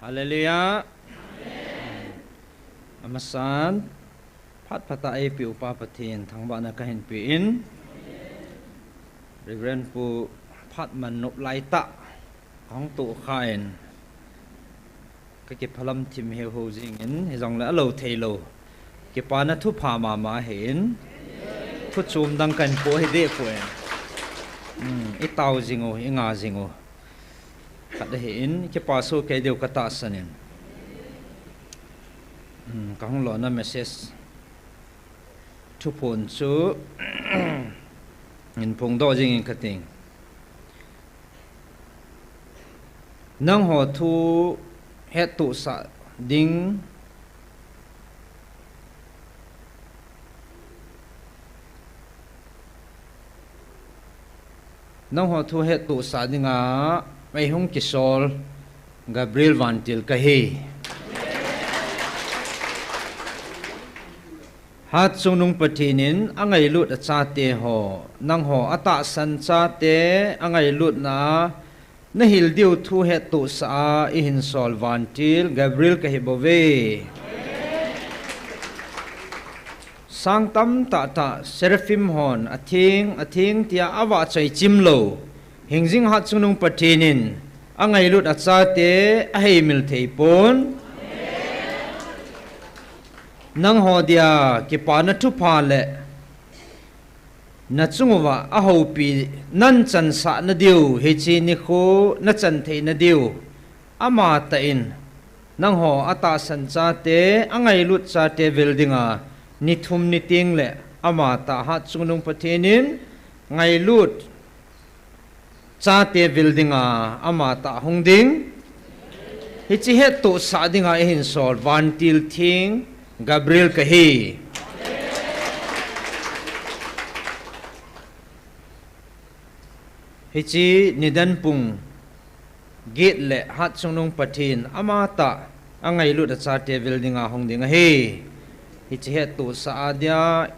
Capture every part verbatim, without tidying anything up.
Hallelujah. Amasan, phat phat a eipeh u Pa Pathen thangvahna kahin pe in, Reverend Pu phat man nop lai tah kahung tohkha in, kakiphalam thim heuheu jing in, hijongle alou thei lou kipana thupha mama ahin, thu chom dang kahin po hi deh poi. Hmm, i tao jing u, i nga jing u. Khat ahin, kipa soh kei diu katahsan in. Hmm, kahung lona message thuphon chu hin phongdoh jing in kating. Nangho thu hettohsah ding, nangho thu hettohsah dinga eihung kisol Gabriel Vantil kahi. Hatchungnung Pathen in angailut achate ho, nangho atahsan chate angailutna a nahil diu thu hettohsah a ihin sol Vantil Gabriel kahi bouve. Sang tamtah tah Seraphim hon atheng, atheng tia avahchoi chim lou hingjing Hatchungnung Pathen in angailut achate aheimil thei pon. Nangho dia kipana thupha le nachung uva ahoupi nahin chansah nadiu, hiche nikho nachan thei nadiu, amatah in nangho atahsan chate, angailut chate vil dinga nithum niteng le amatah Hatchungnung Pathen in ngailut chate vil dinga amatah hung ding. Hiche hettohsah dinga ihin sol Vantil Theng Gabriel kahi. Hiche nidan pung get le Hatchungnung Pathen amatah angailut achate vil dinga hung ding ahi. Hiche hettohsah a dia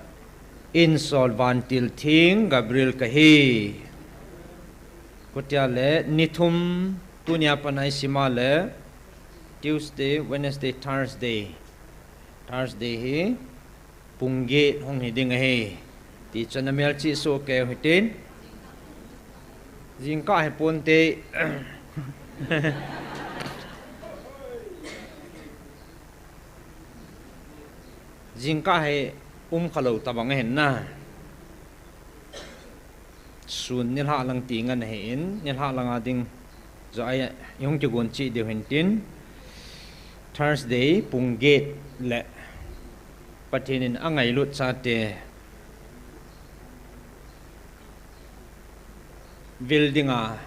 ihin sol Vantil Theng Gabriel kahi. Chutia le nithum tunia pat a isima le Tuesday, Wednesday, Thursday. Thursday hi pung get hung hi ding ahi. Tichu namelchih soh kei u hitin. Jingkah hi ponte. Jingkah hi umkhalou tabang ahin na. Sun nilhah lang ti ngen ahin, nilhah langa ding joh a ihung kigon cheh diu hintin. Thursday pung get le Pathen in angailut chate vil dinga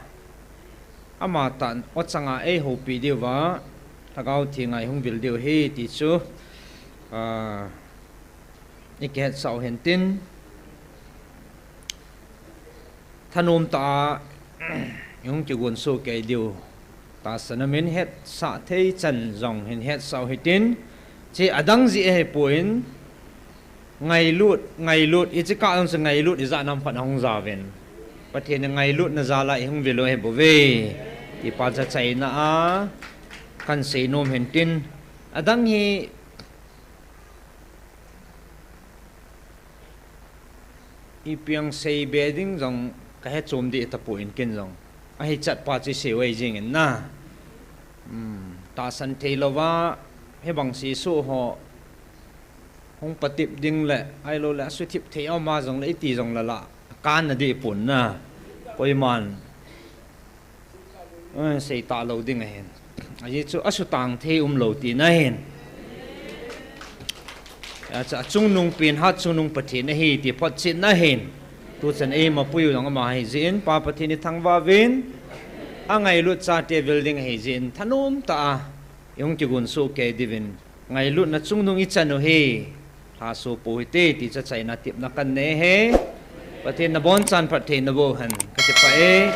amatah o changa eihoupi diuva Lhagao Thenga ihung vil diu ahi tichu, ah, ikihetsah u hintin. Thanom tah a ihung kigon soh kei diu tahsan a min hetsah thei chan jong hin hetsah u hitin. Hiche adang jeh ahipon, ngailut, ngailut, hiche kah jong chu ngailut ijat ham khat ahung jaovin. Pathen in ngailutna jal a ihung vil u ahi bouve. Tipa chachaina a kahin seinom hintin. Adang hi ipi asei be ding jong kahe chom deh tapon ken jong. Ahichat pa chu isei u ahi jengin na. Hmm, tahsan thei louva, hibang sesu ho hung patep ding le, ahilouleh asuthip thei aum a jongle iti jongle la, akanna deh pon na. Koiman, eh, sei talou ding ahin. Ajeh chu asutang thei umlou tina ahin. Achu achungnung pen Hatchungnung Pathen ahi ti photchetna ahin. Tuchan eima puiu jong ama ahi jeh in, Pa Pathen ithangvah uvin, angailut chate vil ding ahi jeh in, thanom tah a ihung kigon soh kei diuvin, ngailutna chungnung ichan u hi lhaso pou hite ti chachaina tepna kahin nei ahi. Pathen in abonchan phatthei naboh hen, kakipah e.